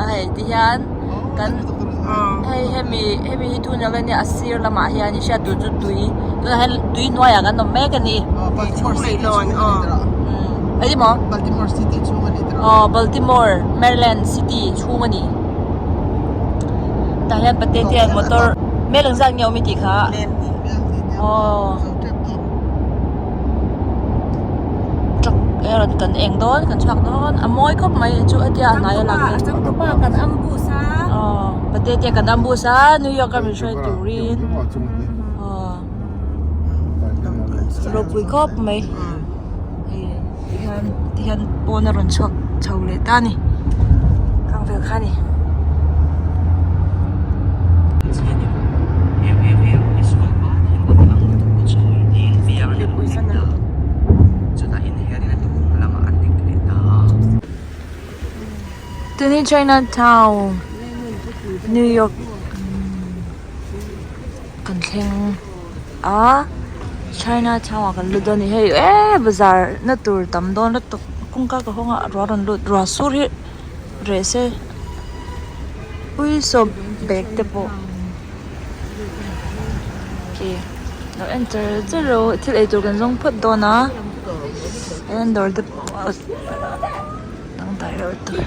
Hei ti hian kan hei hemi hemi hi tunnel ania a sir lamah hian i hriat tur chu tui tunah hian tui hnuaiah kan awm mek a ni. Eng emaw aw Baltimore Maryland city chhung a ni tah hian pate te hian motor mel ang zat nge awm i tih kha aw. Truck erawh kan eng dawn kan chhuak dawn a mawi khawp mai chu hetia a hnai a lang hi aw pate te kan ambush a New York a min hruai turin aw ropui khawp mai hei tihian tihian pawn a rawn chhuak chho leh ta a ni khang vel kha a ni. Tuni China town New York kan thleng a China town ah kan lut dawn a ni hei eee bazar na tur tam dawn lutuk kawngka ka hawng a ruah rawn lut ruah sur hi reh se ui saw bag te pawh ok lo en char char rawh u thil eitur kan zawng phawt dawn a en dawr te pawh dangdai reuh tur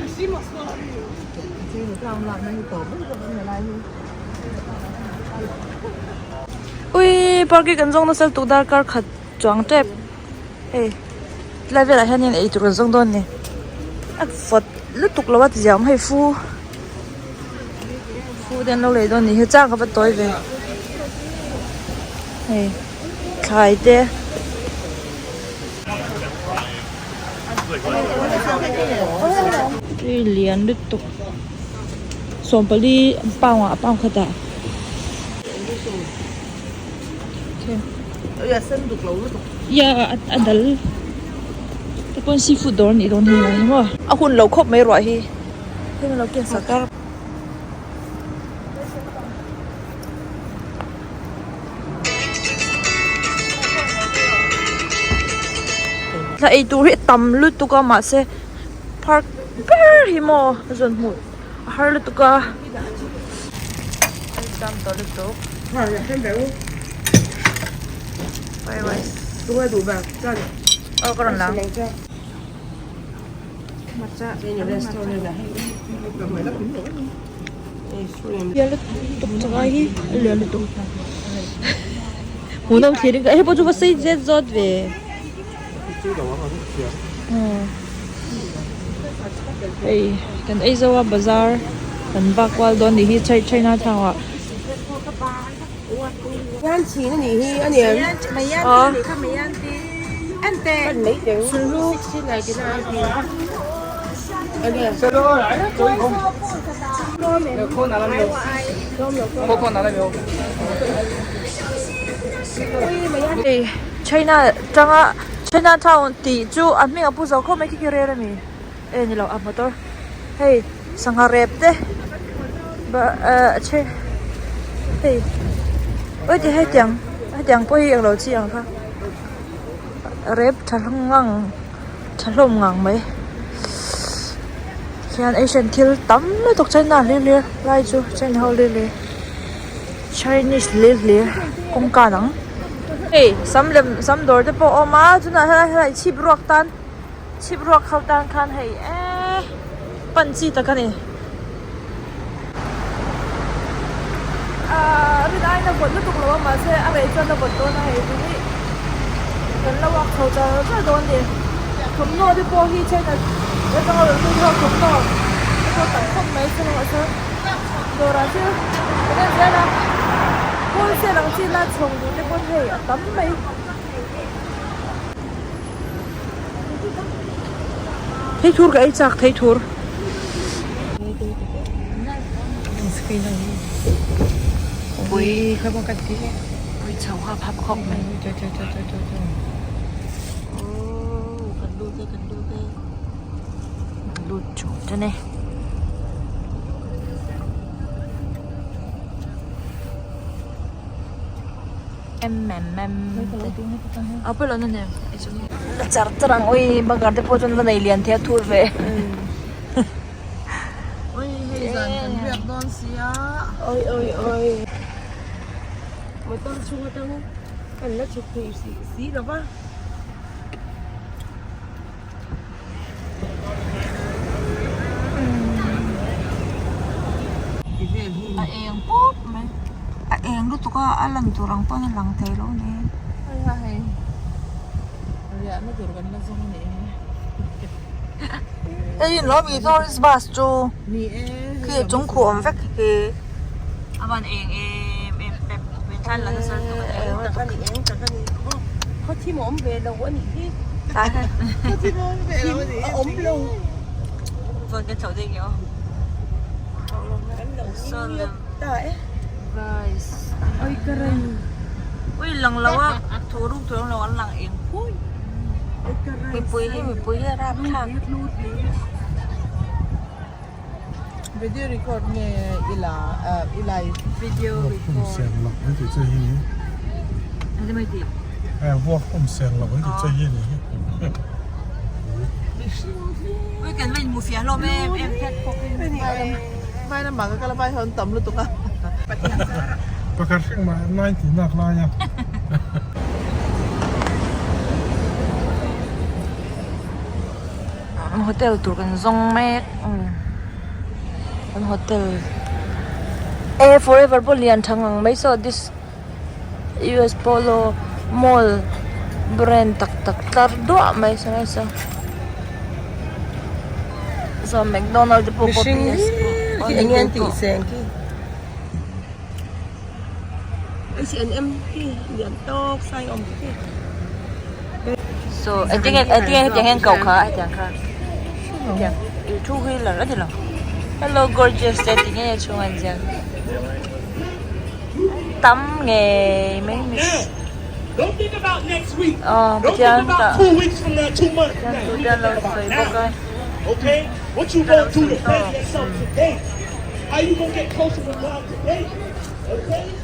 ui park hi kan zawng nasa lutuk darkar khat chuang tep hei tilai velah hianin eitur kan zawng dawn a ni a vawt lutuk lo a ti ziah awm hei fu fu te an lo lei dawn a nih hi chang ka va tawi ve hei thlai te. Tui lian lutuk 40 pound ah pound khatah. Ya a dal te pawn seafood dawr anih dawn hi lai hi maw. A hun lo khawp mai ruah hi heng lo ken sak a. Thla ei tur hi a tam lutuk a mahse park ber hi maw a zawn hmuh a har lutuk a. Hmuhnawm thlir in ka hei pawh chu va sei zet zawt ve hei kan ei zo a bazar kan vak kual dawn nih hi china town ah. Hei China tanga China town tih chu a hming a pu zo khawp mai khi khi rel a ni e ni lo a motor hei sangha rep te eh hei oi ti hetiang hetiang pawh hi englo chi ang kha rep tha ngang. Tha hlawm ngang mai hian asian thil tam lutuk china hlir hlir lai chu china ho hlir hlir chinese hlir hlir kawngka dang hei sam lem sam dawr te pawh a awm a tunah hian helai chhip ruak tan chhip ruak ho tan khan hei eee pan chi tak a ni ahh rin aiin a vawt lutuk lo a mahse a reh chuan a vawt dawn a hei chu hi kan lo ak chho char char dawn a ni thawmhnaw te pawh hi china atanga rawn lut ho thawmhnaw te pawh tam khawp mai chungah chuan dawrah thil kan en zel a wholesale ang chi la chhawng duh te pawn hei a tam mai. Theithur ka ei chak theithur. Pui pui chho hap hap khawp mai. Oh kan lut e kan lut e kan lut chho tan e. Em em em a pawh lo na nem. La char char ang ui bugger te pawh chuan va nei lian thei a thur ve. Ui hei zan kan riak dawn sia. Oi oi oi. Motor chhung atang kan la chhuk thei si lo va. A eng pup mai a eng lutuk a a lan tur ang pawn a lang thei lo ni. Hei hi lawm i tourist bus chu khi a chung khuh awm vek hi a van eng em em pep thla la nasa lutuk a eng lutuk. Khaw thim a awm ve lo a nih hi. Khaw thim a awm ve lo a nih hi. A awm lo. Chuan kan chhoh daih nge aw. Kan lo ngil ta e. Rice. Oi ka rei. Ui lang lo a thu ruk tur ang lo an lang eng pui. Mipui hi mipui hi a rap thlak. Video record nge i la i live. Video record. Vuak khum seng loh an tih che hi ni. Eng mai tih? Eh vuak khum seng loh an tih che hi ni. Ui kan va inhmu fiah hlawm em em phet phawk in. Vai lamah ka kal a vai ho an tam lutuk a. Pakhat hring mah 90 nak lai a. Hotel tur kan zawng mek kan hotel e forever pawh lian tha ngang mai saw this us polo mall brand tak tak tlar duah mai saw lai saw saw mcdonald te pawh Mihring hi eng nge an tih seng khi H&M khi lian tawk sai awm khi. So engtin nge engtin nge hetiang hian ko kha hetiang kha hetiang ih two wheeler a ni lo hello gorgeous te tih nge chhung an ziak tam ngei mai mi aw pathian tah pathian thu te an lo sawi bawk a.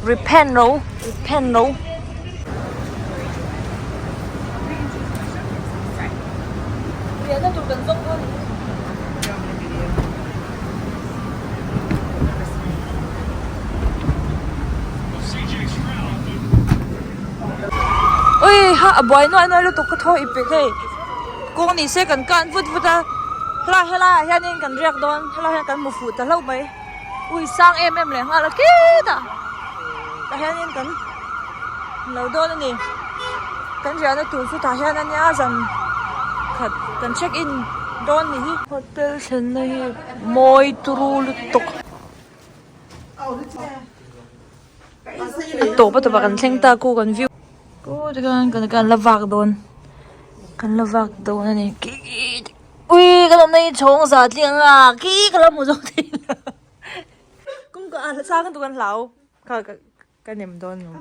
Repent ro repent ro. Riahna tur kan zawng dawn ni. Ui ha a buai nuai nuai lutuk ka thaw ip pek hei. Kawng ni se kan kan vut vut a helai helai ah hianin kan riak dawn helai hian kan hmu fuh ta hlauh mai ui sang em em leh nghal a khitah tah hianin kan lo dawn a ni kan riahna tur chu tah hian a nia zan khat kan check in dawn ni hi. Hotel thlenna hi mawi turu lutuk. A tawp a tawp ah kan thleng ta ku kan view ku tikhan kan kan la vak dawn kan la vak dawn a ni khi ui ka lawmna hi chhawng za tling ang a khi ka lo hmu zawk thei lo kawngka ah sang lutuk an hlau kha ka nem dawn lo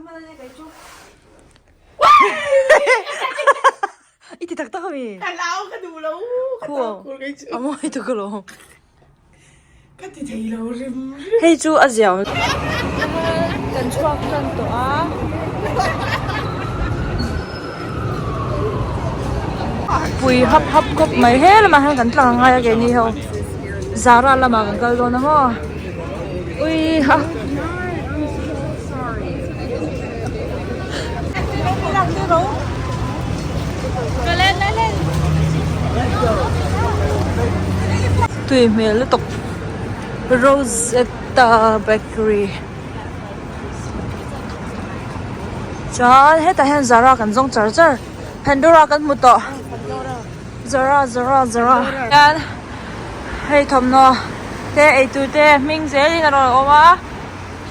i ti tak tak ami ka hlau ka duh lo ka tau kur kai chu a mawi tuk alawm. Ka ti thei lo rim rim. Hei chu a ziau. Kan chhuak tan tawh a. Pui hap hap khawp mai he lamah hian kan tlang angai a keini ho. Zara lamah kan kal dawn a maw. Ui ha. Tui hmel lutuk Rosetta Bakery chuan hetah hian Zara kan zawng char char Pandora kan hmu tawh Zara Zara Zara hian hei thawmhnaw te eitur te hming zelin a rawn awm a.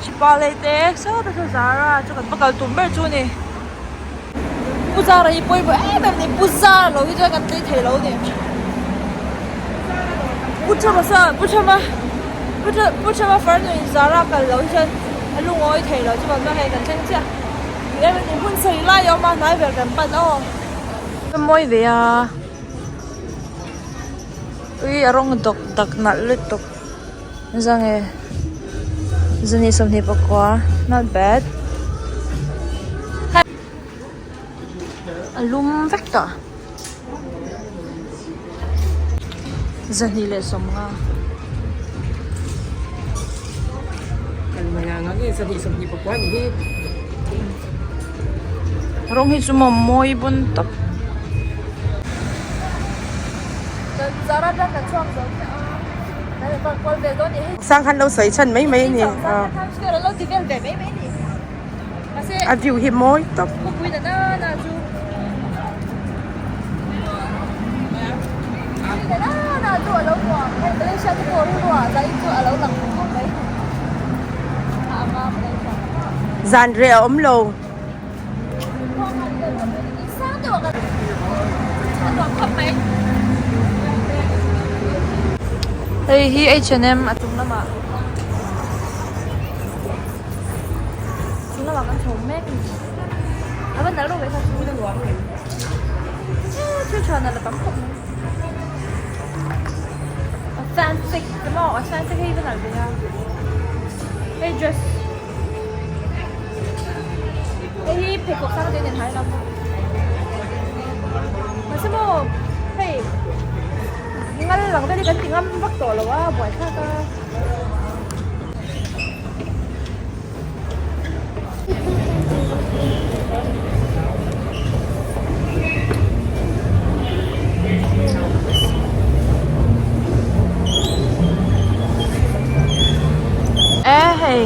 Chhipa lei te sawta saw Zara chu kan va kal tum ber chu a ni. Pu Zara hi pawimawh em em a ni Pu Zara lo hi chuan kan tlei thei lo a ni. Pu Thama saw Pu Thama Pu Tha Pu Thama farnu in Zara kal lo hi chuan a lungawi thei lo chuan hei kan thleng chiah tih em a ni hmun sawi lai a awm a hnai ber kan pan aw. A mawi ve a ui a rawng dawk dak nalh lutuk. Zange zani 25 not bad a lum vek tawh. 220. Rawng hi chu maw mawi bawn tawp. Sang khan lo sawi chhan mai mai a ni a view hi mawi tawp. Zan reh a awm lo. Hei hi H and M a chung lamah chung lamah kan chho mek a ni a va nalh reuh ve kha chu thil tha nalh a tam khawp mai a fancy maw a fancy hei va nalh ve a hei dress. Hei hi pheikhawk sang te nen hai lam mahse maw hei ngal lang vel hi kan ti ngam vak tawh lo a buaithlak a. E hei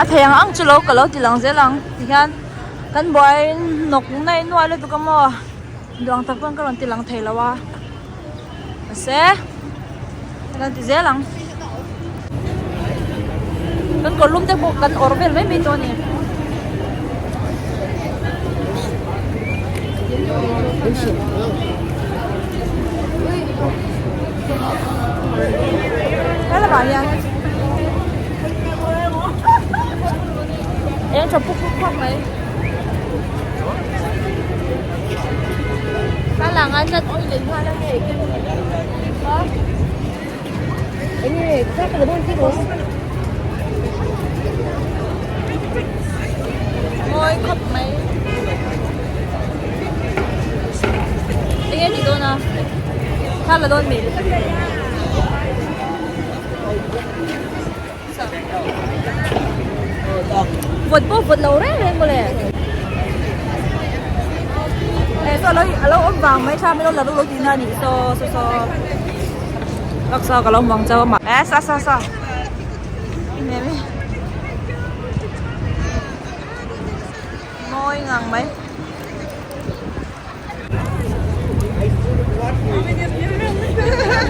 a thei ang ang chu lo ka lo ti lang zel ang tihian kan buai nawk naih nuai lutuk a maw duang tak pawn ka rawn ti lang thei lo a mahse ka rawn ti zel ang kan kawr lum te pawh kan awrh vel mai mai tawh a ni. Helamah hian eng tha puk puk khawp mai thlalak ah nut oil lei nghal a hei mawi khawp mai enge tih dawn a thla la dawn mi vawt pawh vawt lo reng reng mawle eh saw a lo awm vang mai tha mai lo la lo tihna a nih saw saw saw taksa ka lo hmu ang chauh a mah eh sa sa sa mawi ngang mai.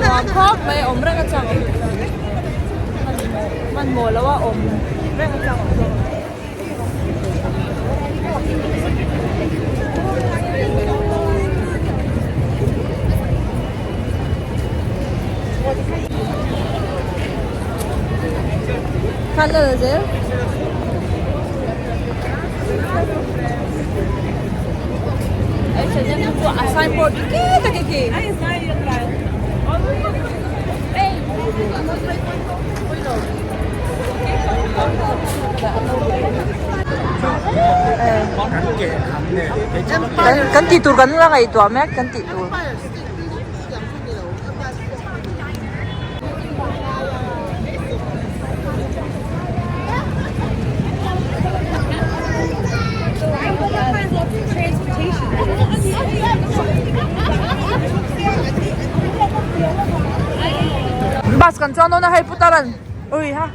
Nuam khawp mai awm reng a chang awm hmanhmawh lo a awm reng a chang awm zawk. Khan la la zel. A signboard ki tak ki. Kan tih tur kan la ngaihtuah mek kan tih tur. Bus kan chuang dawn a hei putaran ui ha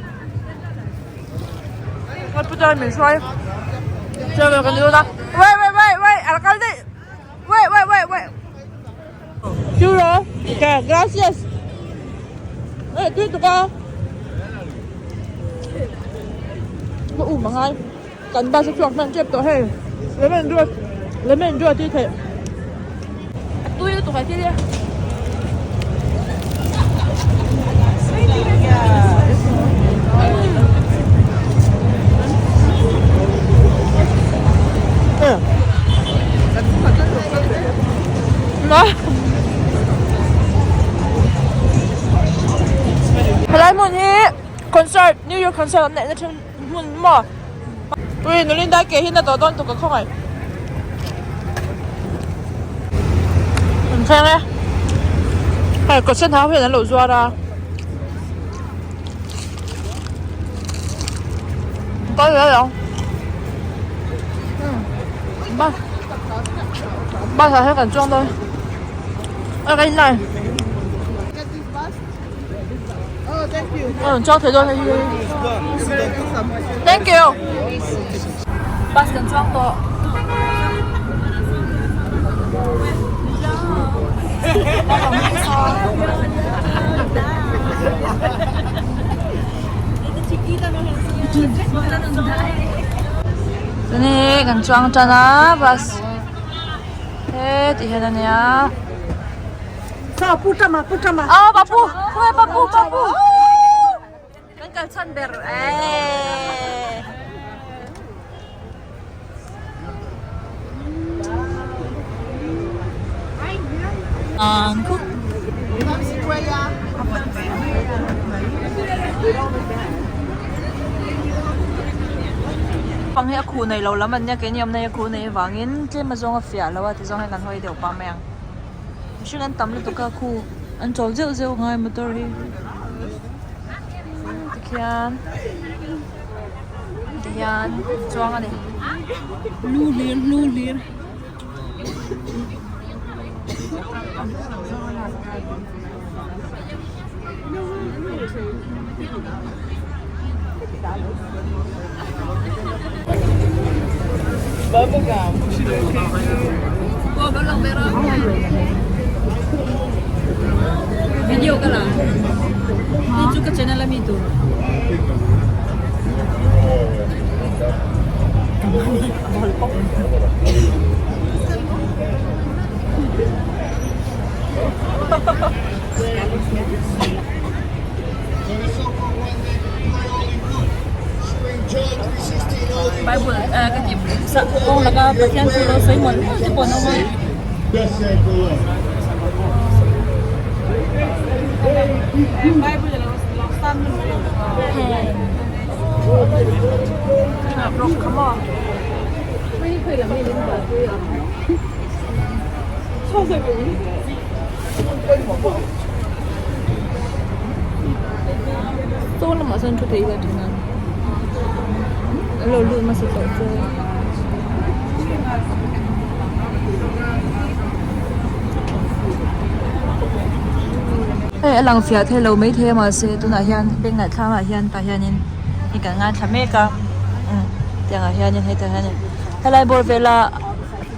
hei putaran min hruai chuan kan ni dawn a wait wait wait wait a la kal daih Wait, wait, wait, wait. Churro. Okay, gracias. Eh, tui tuk a. Ka um angai. Kan bus a chhuak hman tep tawh hei. Lemon ruat, lemon ruat hi theih. A tui lutuk ai thil hi. Helai hmun hi concert New Year concert an neihna thin hmun maw ui nulin dai ke hi na tawh dawn tuk ka khawngaih an thleng e. Hei kawt sen hau hian an lo zuar a. Kal zel ang. Bus bus ah hian kan chuang dawn. A ka inlai. Ờ, cho thầy dawn hei hi. Thank you. Bus kan chuang tawh. Chuni kan chuang tan a bus he ti hian a nia. Aw papu khawnge papu papu kan kal chhan ber eee. Pang hi a khuh nei lo lam an nia keini awmna hi a khuh nei avangin tlem azawng a fiah lo a ti zawng hian kan hawi deuh pah mai ang mihring an tam lutuk a khu an chawl zeuh zeuh ngai motor hi tikhian. Ti hian chuang a ni. Lu hlir lu hlir. Video ka la hei chu ka channel ami tur. Bible eh ka tih kawng laka Pathian thu lo sawi mual mual te pawh an awm a. Saw lamah sawn thu thei ila thin a an lo lut hmasa tawh chu. Hei a lang fiah thei lo maithei a mahse tunah hian beng ngaihthlak ah hian tah hianin hei kan ngaithla mek a umm tiangah hianin hetah hianin helai bawr vela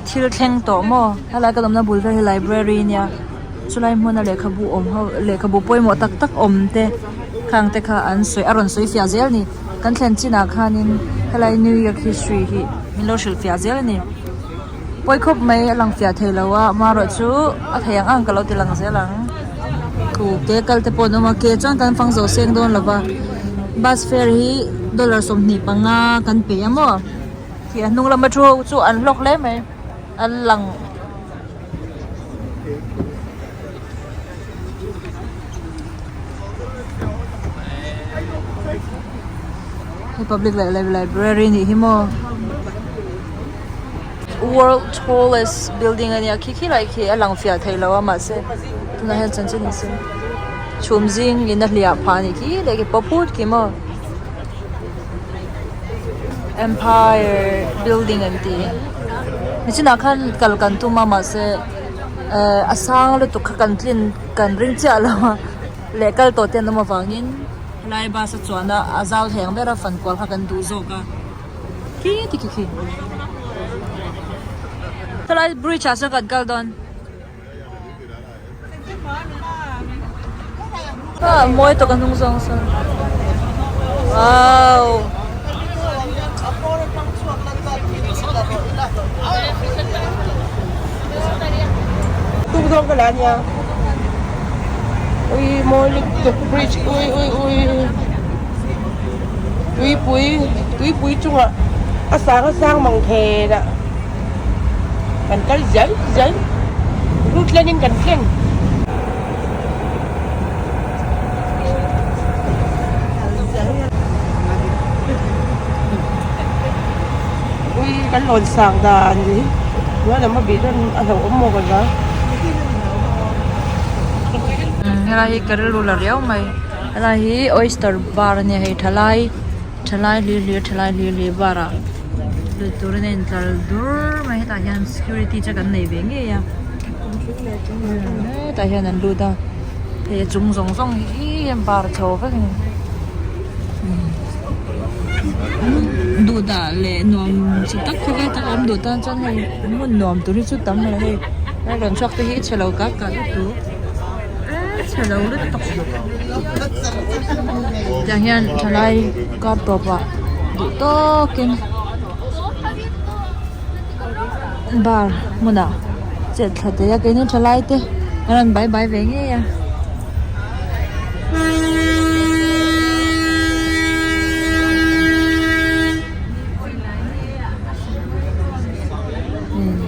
thil thleng tawh maw helai kan awmna bul vel hi library ania chulai hmuna lehkhabu awm ho lehkhabu pawimawh tak tak awm te khang te kha an sawi a rawn sawi fiah zel a ni kan thlen chinah khanin helai new york history hi min lo hrilh fiah zel a ni pawi khawp mai a lang fiah thei lo a amaherawh chu a thei ang ang ka lo ti lang zel ang thu ke kal te pawh an awm a ke chuan kan fang zo seng dawn lo va bus fare hi dollar 25 kan pe a maw. Khi a hnung lama thu ho chu an hlawk hle mai an lang hei public library nih hi maw world tallest building ania khi khilai khi a lang fiah thei lo a mahse tunah hian chanchin in sin chhum zing in a hliah phah anih khi leh khi pawh phut khi maw. Empire building an tih nichinah khan kal kan tum a mahse ehh a sang lutuk kha kan tlin kan ring chiah lo a leh kal tawh te an awm avangin helai bus a chuan a a zau thei ang ber a fan kual kha kan duh zawk a khi ti khi khi helai bridge ah sawn kan kal dawn. Ah mawi tawk a hnung zawng sawn wow Tuk zawng ka la nia ui mawi lutuk bridge ui ui ui tuipui tuipui chungah a sang a sang mang thei a. Kan kal zel zel route len in kan thleng. Ui kan lawn sang dan hi hnuai lam a bih dawn a hlauhawm maw ka za. Helai hi ka rilru la riau mai helai hi oyster bar ania hei thalai thalai hlir hlir thalai hlir hlir bar ah lut turin a intlar dur mai hetah hian security check an nei ve ngei a hetah hian an lut a hei a chung zawng zawng hi bar chho vek a ni. Duh dah leh nuam chi tak khawvel tak a awm duh tan chuan hei hmun nuam tur hi chu tam lo hei he rawn chhuak te hi chhe lo kak kak lutuk e chhe lo lutuk tiang hian thalai kar tawp ah duh tawkin bar hmunah chet thla thei a keini thalai te an rawn bai bai ve ngei a.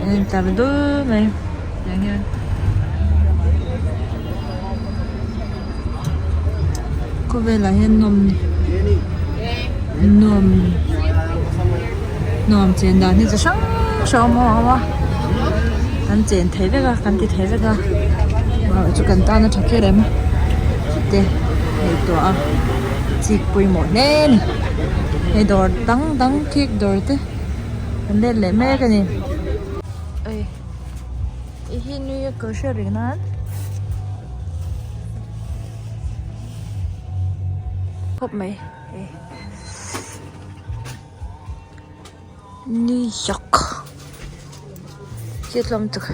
An intlar dul mai tiang hian khawvelah hian nawm nuam nuam chen dan hi chi hrang hrang a awm a kan chen thei vek a kan ti thei vek a chu kan tan a tha kher em te ngaihtuah a chik pawimawh hle a ni hei dawr dang dang cake dawr te kan let leh mek a ni. Hei hi New York ka hriat reng nan khawp mai hei New York cute hlawm tuk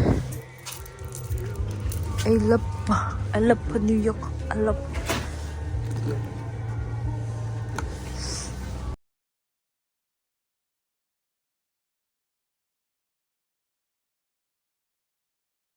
I love I love New York I love.